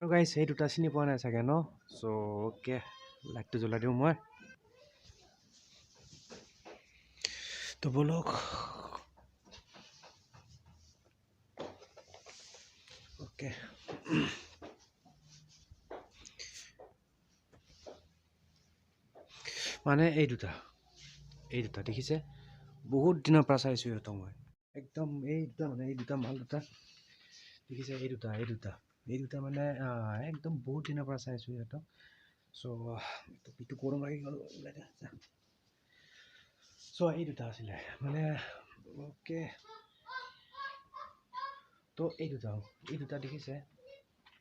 আৰু গাইছ, সেই দুটা চিনি পোৱা নাই চাগে ন? চ' অ'কে, লাইটটো জ্বলাই দিওঁ মই। তো ব'লক। অ'কে, মানে এই দুটা, এই দুটা দেখিছে, বহুত দিনৰ পৰা চাইছোঁ ইহঁতক মই একদম। এই দুটা মানে এই দুটা মাল দুটা দেখিছে, এই দুটা, এই দুটা, এই দুটা মানে একদম বহুত দিনৰ পৰা চাইছোঁ ইহঁতক। চ' টুপিটো গৰম লাগি গ'ল। চ' এই দুটা আছিলে মানে। অ'কে, তো এই দুটা, এই দুটা দেখিছে,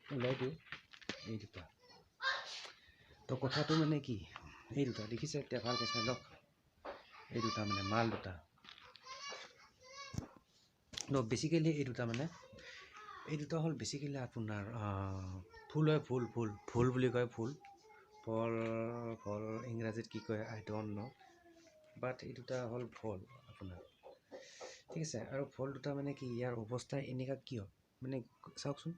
ওলাই দিওঁ এই দুটা। তো কথাটো মানে কি, এই দুটা দেখিছে, এতিয়া ভালকৈ চাই লওক, এই দুটা মানে মাল দুটা। তো বেচিকেলি এই দুটা মানে, এই দুটা হ'ল বেচিকেলি আপোনাৰ ফুল হয়, ফুল, ফুল, ফুল বুলি কয়, ফুল, ফল, ফল ইংৰাজীত কি কয় আই don't ন', বাট এই দুটা হ'ল ফল আপোনাৰ, ঠিক আছে। আৰু ফল দুটা মানে কি, ইয়াৰ অৱস্থা এনেকুৱা কিয় মানে চাওকচোন,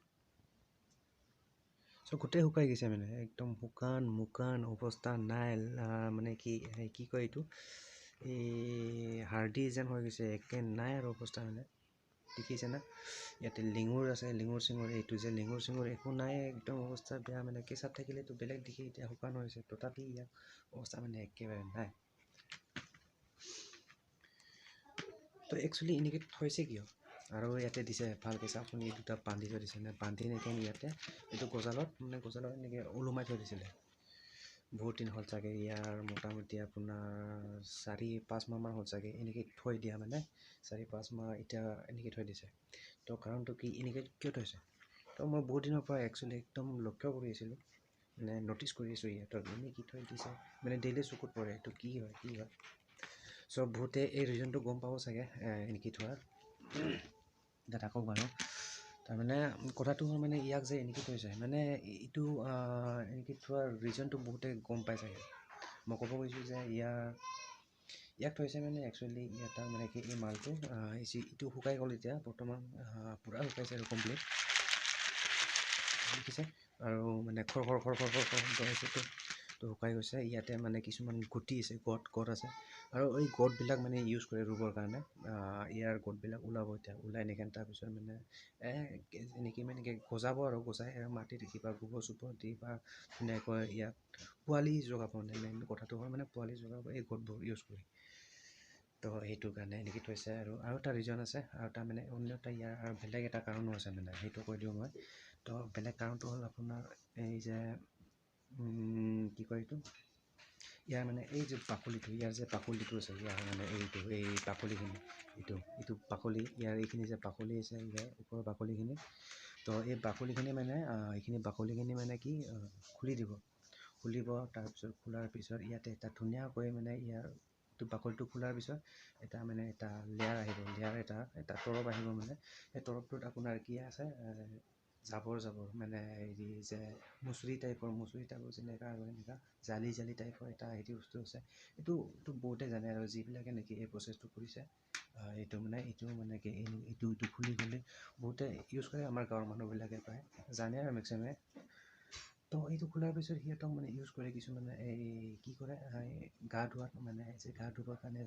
চ' গোটেই শুকাই গৈছে মানে একদম শুকান মুকান অৱস্থা নাই। মানে কি, কি কয় এইটো, এই হাৰ্ডি যেন হৈ গৈছে, একে নাই আৰু অৱস্থা মানে, দেখিছে না? ইয়াতে লেঙুৰ আছে, লেঙুৰ চেঙুৰ, এইটো যে লেঙুৰ চেঙুৰ একো নাই, একদম অৱস্থা বেয়া মানে। কেঁচাত থাকিলেতো বেলেগ দেখি, এতিয়া শুকান হৈছে, তথাপি ইয়াৰ অৱস্থা মানে একেবাৰে নাই। তো একচুৱেলি এনেকৈ থৈছে কিয়? আৰু ইয়াতে দিছে, ভালকৈ চাওক আপুনি, এই দুটা বান্ধি থৈ দিছে নে বান্ধি এনেকৈ ইয়াতে এইটো গজালত, মানে গজালত এনেকৈ ওলোমাই থৈ দিছিলে। বহুত দিন হ'ল চাগে, ইয়াৰ মোটামুটি আপোনাৰ 4-5 মাহমান হ'ল চাগে এনেকৈ থৈ দিয়া, মানে 4-5 মাহ এতিয়া এনেকৈ থৈ দিছে। তো কাৰণটো কি, এনেকৈ কিয় থৈছে? তো মই বহুত দিনৰ পৰা একচুৱেলি একদম লক্ষ্য কৰি আছিলোঁ, মানে ন'টিছ কৰি আছোঁ ইহঁতক এনেই কি থৈ দিছে, মানে ডেইলি চকুত পৰে এইটো কি হয়, কি হয়। চ' বহুতে এই ৰিজনটো গম পাব চাগে এনেকৈ থোৱাৰ। এতিয়া থাকক বাৰু। তাৰমানে কথাটো হ'ল মানে ইয়াক যে এনেকৈ থৈছে, মানে এইটো এনেকৈ থোৱাৰ ৰিজনটো বহুতে গম পাই চাগে। মই ক'ব গৈছোঁ যে ইয়াক থৈছে মানে একচুৱেলি ইয়াত মানে কি, এই মালটো এইটো শুকাই গ'ল এতিয়া বৰ্তমান, পূৰা শুকাইছে আৰু কমপ্লিট, দেখিছে? আৰু মানে খৰ খৰ খৰ খৰ খৰ খৰ শব্দ হৈছে। তো শুকাই গৈছে। ইয়াতে মানে কিছুমান গুটি আছে, গদ গদ আছে, আৰু এই গদবিলাক মানে ইউজ কৰে ৰুবৰ কাৰণে। ইয়াৰ গদবিলাক ওলাব এতিয়া, ওলাই নেখেন তাৰপিছত মানে এনেকৈ মানে গজাব, আৰু গজাই আৰু মাটিত কিবা গোবৰ চোবৰ দি বা ধুনীয়াকৈ ইয়াক পোৱালি জগাব। মানে মেইন কথাটো হ'ল মানে পোৱালি জগাব এই গদবোৰ ইউজ কৰি। তো সেইটো কাৰণে এনেকৈ থৈছে। আৰু আৰু এটা ৰিজন আছে, আৰু এটা মানে অন্য এটা ইয়াৰ আৰু বেলেগ এটা কাৰণো আছে, মানে সেইটো কৈ দিওঁ মই। তো বেলেগ কাৰণটো হ'ল আপোনাৰ এই যে কি কয় এইটো, ইয়াৰ মানে এই যে বাকলিটো, ইয়াৰ যে বাকলিটো আছে, ইয়াৰ মানে এইটো, এই বাকলিখিনি, এইটো, এইটো বাকলি, ইয়াৰ এইখিনি যে বাকলি আছে, ইয়াৰ ওপৰৰ বাকলিখিনি। তো এই বাকলিখিনি মানে এইখিনি বাকলিখিনি মানে কি খুলি দিব, খুলিব, তাৰপিছত খোলাৰ পিছত ইয়াতে এটা ধুনীয়াকৈ মানে ইয়াৰ এইটো বাকলিটো খোলাৰ পিছত এটা মানে এটা লেয়াৰ আহিব, লেয়াৰ এটা, এটা তৰপ আহিব। মানে সেই তৰপটোত আপোনাৰ কি আছে, জাবৰ, জাবৰ মানে হেৰি যে মুচৰি টাইপৰ, মুচৰি টাইপৰ যেনেকুৱা আৰু এনেকুৱা জালি জালি টাইপৰ এটা হেৰি বস্তু আছে। এইটো এইটো বহুতে জানে আৰু যিবিলাকে নেকি এই প্ৰচেছটো কৰিছে। এইটো মানে এইটো মানে কি এইটো এইটো খুলি খুলি বহুতে ইউজ কৰে, আমাৰ গাঁৱৰ মানুহবিলাকে প্ৰায় জানে আৰু মেক্সিমামে। তো এইটো খোলাৰ পিছত সিহঁতক মানে ইউজ কৰে কিছুমানে, এই কি কৰে, গা ধোৱাত, মানে যে গা ধুবৰ কাৰণে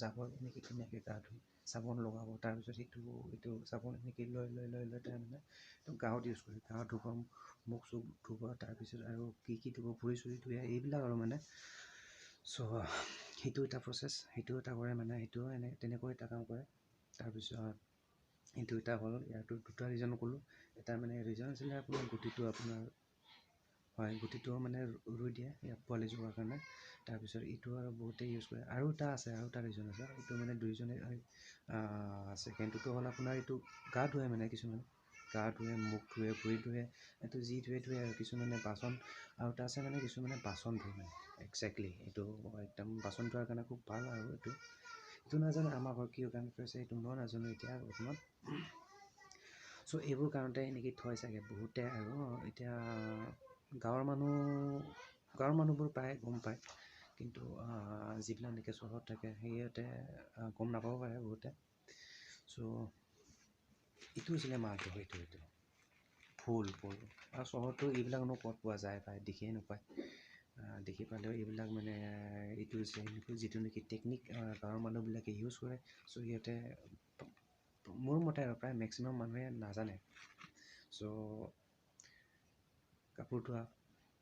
জাবৰ এনেকৈ ধুনীয়াকৈ গা ধুই চাবোন লগাব, তাৰপিছত সেইটো এইটো চাবোন এনেকৈ লৈ লৈ লৈ লৈ তাৰমানে এইটো গাঁৱত ইউজ কৰে, গাঁৱত ধুব, মুখ চুখ ধুব, তাৰপিছত আৰু কি কি ধুব, ভৰি চুৰি ধুৱে, এইবিলাক আৰু মানে। চ' সেইটো এটা প্ৰচেছ, সেইটো এটা কৰে, মানে সেইটো এনে তেনেকৈ এটা কাম কৰে। তাৰপিছত এইটো এটা হ'ল, ইয়াৰতো দুটা ৰিজন ক'লোঁ। এটা মানে ৰিজন আছিলে আপোনাৰ গুটিটো আপোনাৰ হয়, গুটিটো মানে ৰুই দিয়ে ইয়াক পোৱালি যোৱাৰ কাৰণে। তাৰপিছত এইটো আৰু বহুতেই ইউজ কৰে। আৰু এটা আছে, আৰু এটা ৰিজন আছে, এইটো মানে দুইজনে। ছেকেণ্ডটোতো হ'ল আপোনাৰ এইটো গা ধুৱে, মানে কিছুমানে গা ধুৱে, মুখ ধুৱে, ভৰি ধুৱে, এইটো যি ধুৱে ধুৱে, আৰু কিছুমানে বাচন, আৰু এটা আছে মানে কিছুমানে বাচন ধুৱে, মানে একজেক্টলি এইটো একদম বাচন ধোৱাৰ কাৰণে খুব ভাল। আৰু এইটো এইটো নাজানো আমাৰ ঘৰত কিয় কাৰণে থৈছে, এইটো মই নাজানো এতিয়া বৰ্তমান। চ' এইবোৰ কাৰণতে এনেকৈ থয় চাগে বহুতে। আৰু এতিয়া গাঁৱৰ মানুহ, গাঁৱৰ মানুহবোৰ প্ৰায় গম পায়, কিন্তু যিবিলাক নেকি চহৰত থাকে সিহঁতে গম নাপাব পাৰে বহুতে। চ' এইটো হৈছিলে মালটো, সেইটো এইটো। ফুল ফুল আৰু চহৰতো এইবিলাকনো ক'ত পোৱা যায় পায়, দেখিয়ে নাপায়। দেখি পালেও এইবিলাক মানে এইটো যিটো নেকি টেকনিক গাঁৱৰ মানুহবিলাকে ইউজ কৰে, চ' সিহঁতে মোৰ মতে আৰু প্ৰায় মেক্সিমাম মানুহে নাজানে। চ' কাপোৰ ধোৱা,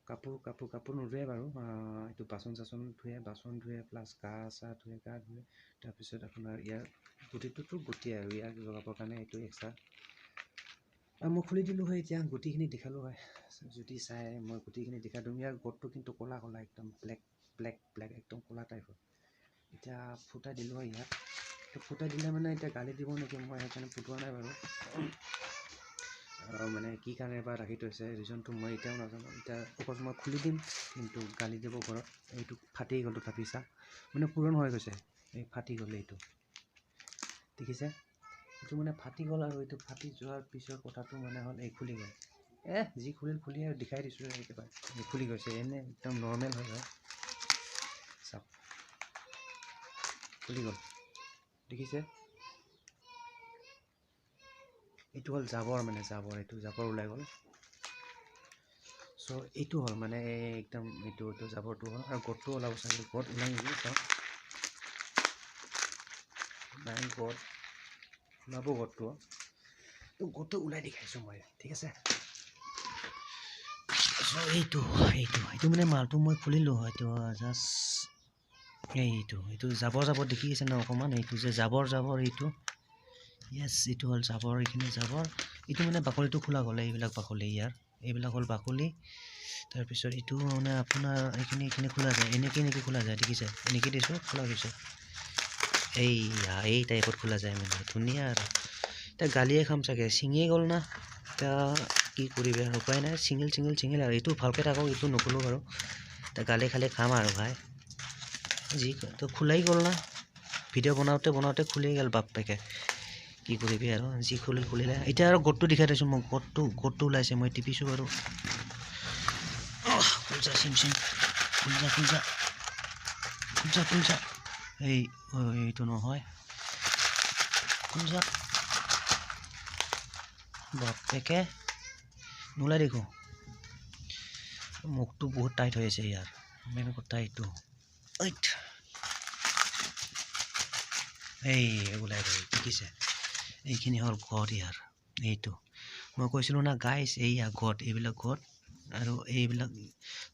কাপোৰ কাপোৰ কাপোৰ নোধোৱে বাৰু, এইটো বাচন চাচন ধোৱে, বাচন ধোৱে প্লাছ গা চা ধোৱে, গা ধোৱে। তাৰপিছত আপোনাৰ ইয়াৰ গুটিটোতো গুটি আৰু ইয়াক লগাবৰ কাৰণে এইটো এক্সট্ৰা। আৰু মই খুলি দিলোঁ হয় এতিয়া, গুটিখিনি দেখালোঁ হয় যদি চাই, মই গুটিখিনি দেখাই দিম। ইয়াৰ গোটটো কিন্তু ক'লা ক'লা, একদম ব্লেক ব্লেক ব্লেক, একদম ক'লা টাইপৰ। এতিয়া ফুটাই দিলোঁ হয় ইয়াক, ফুটাই দিলে মানে এতিয়া গালি দিব নেকি, মই সেইকাৰণে ফুটোৱা নাই বাৰু। মানে কি কাৰণে বা ৰাখি থৈছে ৰিজনটো মই এতিয়াও নাজানো। এতিয়া অকল মই খুলি দিম কিন্তু গালি দিব ঘৰত। এইটো ফাটি গ'ল তথাপি চা, মানে পূৰণ হৈ গৈছে, এই ফাটি গ'ল এইটো দেখিছে, এইটো মানে ফাটি গ'ল। আৰু এইটো ফাটি যোৱাৰ পিছৰ কথাটো মানে হ'ল এই খুলি গ'ল। যি খুলিল খুলি আৰু দেখাই দিছোঁ একেবাৰে, এই খুলি গৈছে, এনে একদম নৰ্মেল হৈ যায়। চাওক খুলি গ'ল, দেখিছে। এইটো হ'ল জাবৰ, মানে জাবৰ, এইটো জাবৰ ওলাই গ'ল। চ' এইটো হ'ল মানে একদম এইটো এইটো জাবৰটো হ'ল। আৰু গোটটো ওলাব চাগে, গোট ওলাই নেকি চাওঁ, নাই গোট ওলাব, গোটটো তো গোটটো ওলাই দেখাইছোঁ মই, ঠিক আছে। চ' এইটো এইটো এইটো মানে মালটো মই খুলিলোঁ, এইটো জাষ্ট এইটো এইটো জাবৰ জাবৰ দেখি আছে ন অকণমান, এইটো যে জাবৰ জাবৰ এইটো, য়েছ এইটো হ'ল জাবৰ, এইখিনি জাবৰ। এইটো মানে বাকলিটো খোলা গ'লে এইবিলাক বাকলি, ইয়াৰ এইবিলাক হ'ল বাকলি। তাৰপিছত এইটো মানে আপোনাৰ এইখিনি এইখিনি খোলা যায়, এনেকৈ এনেকৈ খোলা যায়, দেখিছে, এনেকৈ দিছোঁ খোলা গৈছে, এইয়া এই টাইপত খোলা যায় মানে ধুনীয়া। আৰু এতিয়া গালিয়ে খাম চাগে, ছিঙিয়ে গ'ল না, এতিয়া কি কৰিবি আৰু উপায় নাই, ছিঙিল ছিঙিল ছিঙিল আৰু এইটো ভালকৈ থাকক, এইটো নখোলোঁ বাৰু, এতিয়া গালি খালি খাম আৰু ভাই। যি তো খোলাই গ'ল না, ভিডিঅ' বনাওঁতে বনাওঁতে খুলি গ'ল বাপেকে, কি কৰিবি আৰু, যি খুলিল খুলিলে। এতিয়া আৰু গোটটো দেখাই দিছোঁ মই, গোটটো গোটটো ওলাইছে, মই টিপিছোঁ বাৰু। খুলজা চিম চিম, খুলজা খুলজা খুলজা খুলজা, এই এইটো নহয়, খুলজা বাপেকে নোলাই দেখোঁ। মুখটো বহুত টাইট হৈ আছে ইয়াৰ, মেইন কথা এইটো। এই ওলাই গ'ল, দেখিছে, এইখিনি হ'ল ঘৰ ইয়াৰ। এইটো মই কৈছিলোঁ না গাইছ, এইয়া ঘট, এইবিলাক ঘট আৰু এইবিলাক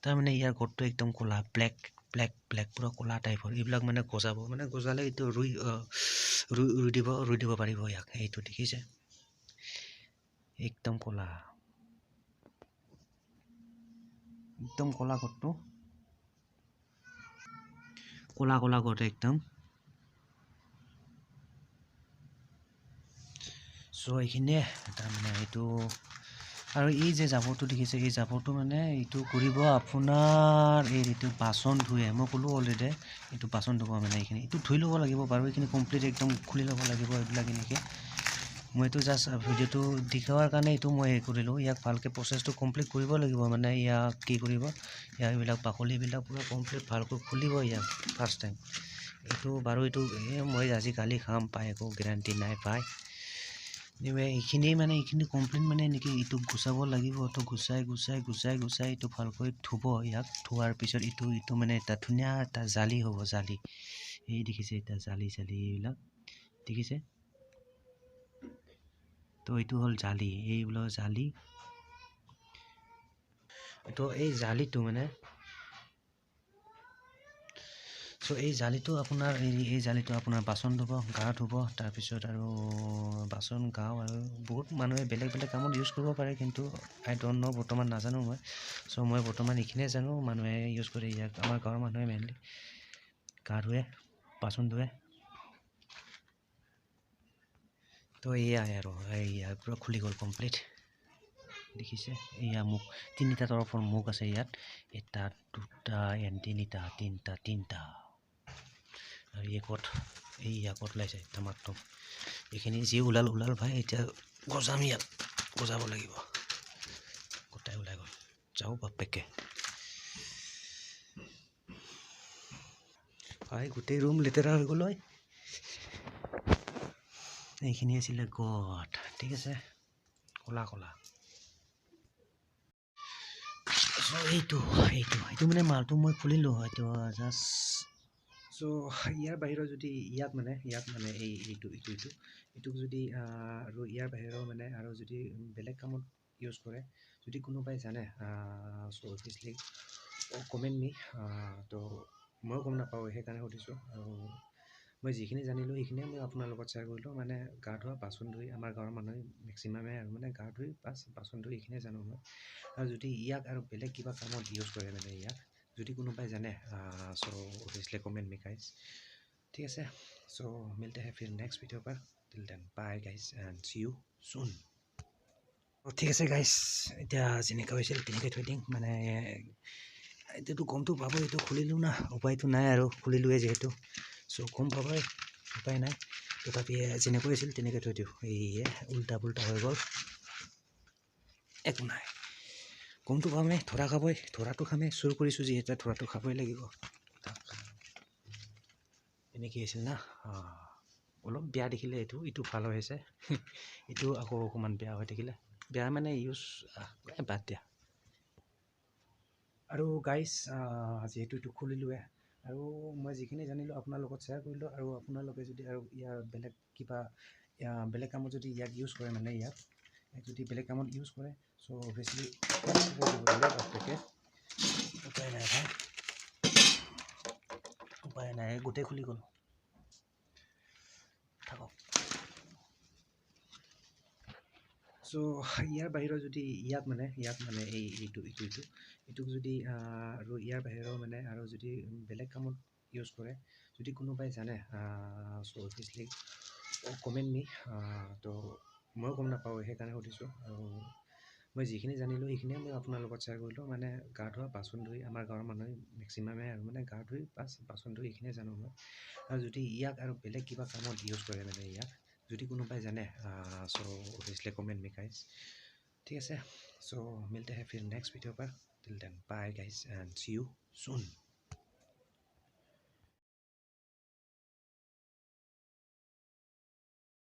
তাৰমানে ইয়াৰ ঘৰটো একদম ক'লা, ব্লেক ব্লেক ব্লেক, পূৰা ক'লা টাইপৰ। এইবিলাক মানে গজাব, মানে গজালে এইটো ৰুই ৰুই ৰুই দিব, ৰুই দিব পাৰিব ইয়াক। এইটো দেখিছে একদম ক'লা, একদম ক'লা ঘৰটো, ক'লা ক'লা ঘৰ একদম। চ' এইখিনিয়ে তাৰমানে এইটো। আৰু এই যে জাবৰটো দেখিছে, এই জাবৰটো মানে এইটো কৰিব আপোনাৰ এই এইটো বাচন ধুৱে, মই ক'লোঁ অলৰেডি, এইটো বাচন ধুব মানে এইখিনি, এইটো ধুই ল'ব লাগিব বাৰু, এইখিনি কমপ্লিট একদম খুলি ল'ব লাগিব এইবিলাক এনেকৈ। মই এইটো জাষ্ট ভিডিঅ'টো দেখুওৱাৰ কাৰণে এইটো মই হেৰি কৰিলোঁ। ইয়াক ভালকৈ প্ৰচেছটো কমপ্লিট কৰিব লাগিব, মানে ইয়াক কি কৰিব, ইয়াক এইবিলাক বাকলিবিলাক পূৰা কমপ্লিট ভালকৈ খুলিব ইয়াক ফাৰ্ষ্ট টাইম। এইটো বাৰু এইটো মই আজি কালি খাম পাই, একো গেৰাণ্টি নাই পাই। এইখিনি মানে এইখিনি কমপ্লিট মানে এনেকৈ এইটো গুচাব লাগিব, তো গুচাই গুচাই গুচাই গুচাই এইটো ভালকৈ ধুব ইয়াক। ধোৱাৰ পিছত এইটো এইটো মানে এটা ধুনীয়া এটা জালি হ'ব, জালি এই দেখিছে, এটা জালি জালি এইবিলাক দেখিছে। তো এইটো হ'ল জালি, এইবিলাক জালি। তো এই জালিটো মানে চ' এই জালিটো আপোনাৰ এই জালিটো আপোনাৰ বাচন ধুব, গা ধুব, তাৰপিছত আৰু বাচন গাওঁ আৰু বহুত মানুহে বেলেগ বেলেগ কামত ইউজ কৰিব পাৰে, কিন্তু আই don't ন' বৰ্তমান নাজানো মই। চ' মই বৰ্তমান এইখিনিয়ে জানো, মানুহে ইউজ কৰে ইয়াক, আমাৰ গাঁৱৰ মানুহে মেইনলি গা ধুৱে, বাচন ধুৱে। তো এয়াই আৰু এয়া পূৰা খুলি গ'ল কমপ্লিট, দেখিছে। এয়া মুখ, তিনিটা তৰফৰ মুখ আছে ইয়াত, এটা দুটা তিনিটা তিনিটা তিনিটা। আৰু এই ক'ত, এইয়া ক'ত ওলাইছে টমাটো, এইখিনি যি ওলাল ওলাল ভাই। এতিয়া গজাম, ইয়াত গজাব লাগিব, গোটাই ওলাই গ'ল, যাওঁ বাপেকে ভাই, গোটেই ৰুম লেতেৰা হৈ গ'ল। এইখিনি আছিলে গড, ঠিক আছে, ক'লা ক'লা। চ' এইটো এইটো এইটো মানে মালটো মই খুলিলোঁ, এইটো জাষ্ট। চ' ইয়াৰ বাহিৰেও যদি ইয়াক মানে এই এইটো এইটো এইটো এইটোক যদি আৰু ইয়াৰ বাহিৰেও মানে আৰু যদি বেলেগ কামত ইউজ কৰে, যদি কোনোবাই জানে, চ' অভিয়াছলি কমেণ্ট মি। তো ময়ো গম নাপাওঁ, সেইকাৰণে সুধিছোঁ। আৰু মই যিখিনি জানিলোঁ সেইখিনিয়ে মই আপোনাৰ লগত শ্বেয়াৰ কৰিলোঁ। মানে গা ধোৱা, বাচন ধুই, আমাৰ গাঁৱৰ মানুহে মেক্সিমামে আৰু মানে গা ধুই বাছ বাচন ধুই এইখিনিয়ে জানো মই। আৰু যদি ইয়াক আৰু বেলেগ কিবা কামত ইউজ কৰে, মানে ইয়াক যদি কোনোবাই জানে, চ' অভিয়াছলি কমেণ্ট মি গাইজ। ঠিক আছে, চ' মিলতে হে ফিৰ next video per. Till then bye guys and see you soon. ঠিক আছে গাইজ, এতিয়া যেনেকৈ হৈছিল তেনেকৈ থৈ দিম। মানে এতিয়াতো গমটো পাবই, এইটো খুলিলোঁ না, উপায়টো নাই আৰু, খুলিলোঁৱে যিহেতু, চ' গম পাবই, উপায় নাই। তথাপি যেনেকৈ আছিল তেনেকৈ থৈ দিওঁ। এইয়ে উল্টা পুল্টা হৈ গ'ল, একো নাই, গমটো পামেই, ধৰা খাবই, ধৰাটো খামেই, চুৰ কৰিছোঁ যিহেতু ধৰাটো খাবই লাগিব। এনেকৈ আছিল না, অলপ বেয়া দেখিলে এইটো, ইটো ভাল হৈ আছে, এইটো আকৌ অকণমান বেয়া হৈ থাকিলে, বেয়া মানে ইউজ বাদ দিয়া। আৰু গাইজ যিহেতু এইটো খুলিলোঁৱে আৰু মই যিখিনি জানিলোঁ আপোনাৰ লগত শ্বেয়াৰ কৰিলোঁ। আৰু আপোনালোকে যদি আৰু ইয়াৰ বেলেগ কিবা বেলেগ কামত যদি ইয়াক ইউজ কৰে, মানে ইয়াক যদি বেলেগ কামত ইউজ কৰে, চ' অভিয়াছলি উপায় নাই ভাই, উপায় নাই, গোটেই খুলি গ'ল, থাকক। চ' ইয়াৰ বাহিৰেও যদি ইয়াক মানে এই এইটো এইটো এইটো এইটোক যদি আৰু ইয়াৰ বাহিৰেও মানে আৰু যদি বেলেগ কামত ইউজ কৰে, যদি কোনোবাই জানে, চ' অভিয়াছলি কমেণ্ট মি। তো ময়ো গম নাপাওঁ, সেইকাৰণে সুধিছোঁ। আৰু মই যিখিনি জানিলোঁ সেইখিনিয়ে মই আপোনাৰ লগত শ্বেয়াৰ কৰিলোঁ। মানে গা ধোৱা, বাচন ধুই, আমাৰ গাঁৱৰ মানুহে মেক্সিমামে আৰু মানে গা ধুই বাছ বাচন ধুই এইখিনিয়ে জানো মই। আৰু যদি ইয়াক আৰু বেলেগ কিবা কামত ইউজ কৰে, মানে ইয়াক যদি কোনোবাই জানে, চ' অভিয়াছলি কমেণ্ট মি গাইজ। ঠিক আছে, চ' মিলতে হে ফিৰ next video per. Till then bye guys and see you soon.